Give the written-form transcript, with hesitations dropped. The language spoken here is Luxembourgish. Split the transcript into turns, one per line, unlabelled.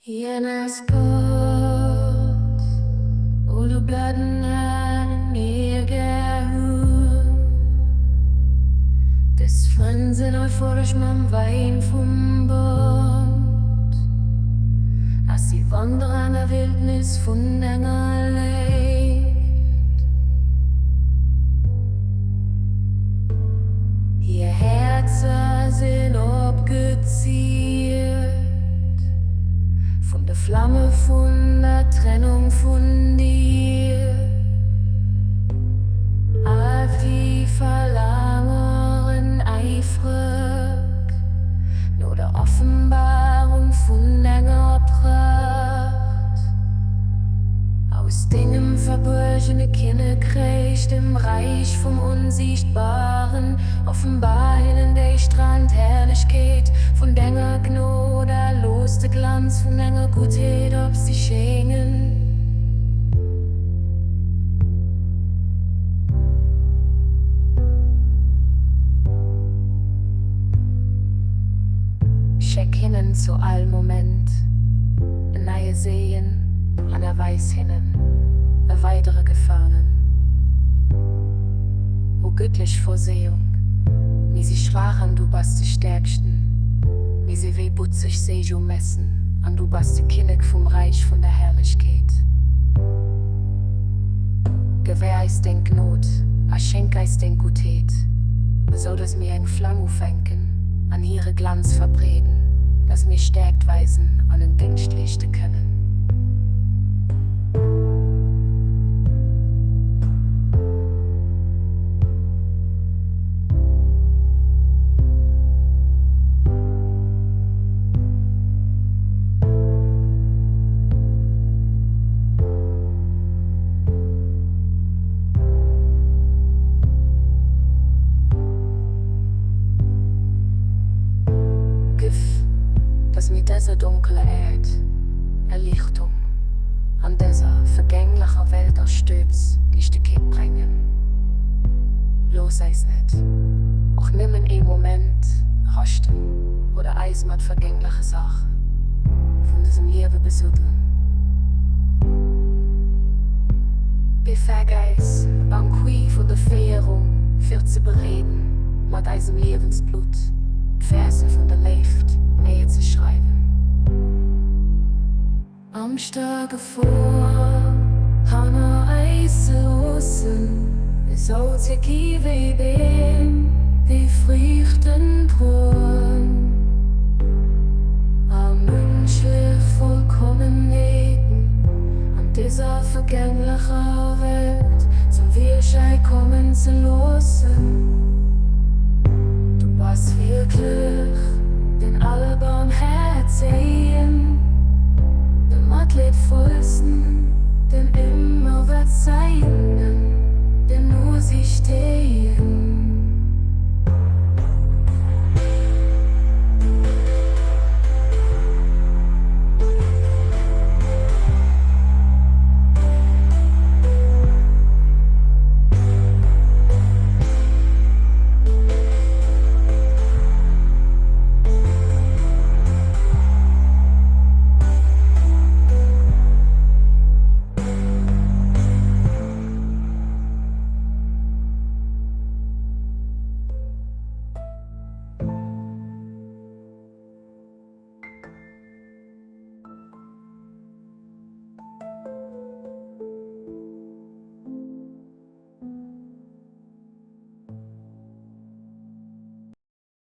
Hien ass Gott, o du Gatten han mir gär hunn. Des Frënn sinn euphoresch mam Wäin vum Bond, a si wandere an der Wildnis vun denger Léift. Hir Häerzer sinn opgeziert vun de Flamme vun der Trennung vun dir. A si verlaangeren äifreg no der Offenbarung vun denger Pracht. Aus dengem verbuergene Kinnekräich, dem Räich vum Unsiichtbaren, offenbar hinnen déi stralend Herrlechkeet vun denger Gnod a looss de Glanz vun denger Guttheet op si schéngen. Schéck hinnen zu all Moment en neie Seegen an erweis hinnen e weidere Gefalen. O gëttlech Vorsehung, mir si schwaach an du bass de Stäerksten, mir si wéi butzeg Seejomessen an du bass de Kinnek vum Räich vun der Herrlechkeet. Gewähr eis deng Gnod a schenk eis deng Guttheet, esou datt mir eng Flam ufänken an hire Glanz verbreeden, datt mir Stäerkt weisen an en Déngscht leeschte kënnen. Giff, dass mir dëser donkeler Äerd Erliichtung an dëser vergänglecher Welt a Stëbs Liichtegkeet brengen. Looss eis net och nëmmen ee Moment raschten oder eis mat vergängleche Saache vun dësem Liewe besuddelen. Befäeg eis, e Banquet vun der Féierung virzebereeden, mat eisem Liewensblutt d'Verse vun der Léift néierzeschreiwen. Am staarke Vor hanner äis ze loossen, esou ze gi wéi Beem, déi Friichten droen, a mënschlech Vollkommenheeten an dëser vergänglecher Welt zum Virschäi kommen ze loossen. Du bass wierklech den Allerbarmhäerzegsten.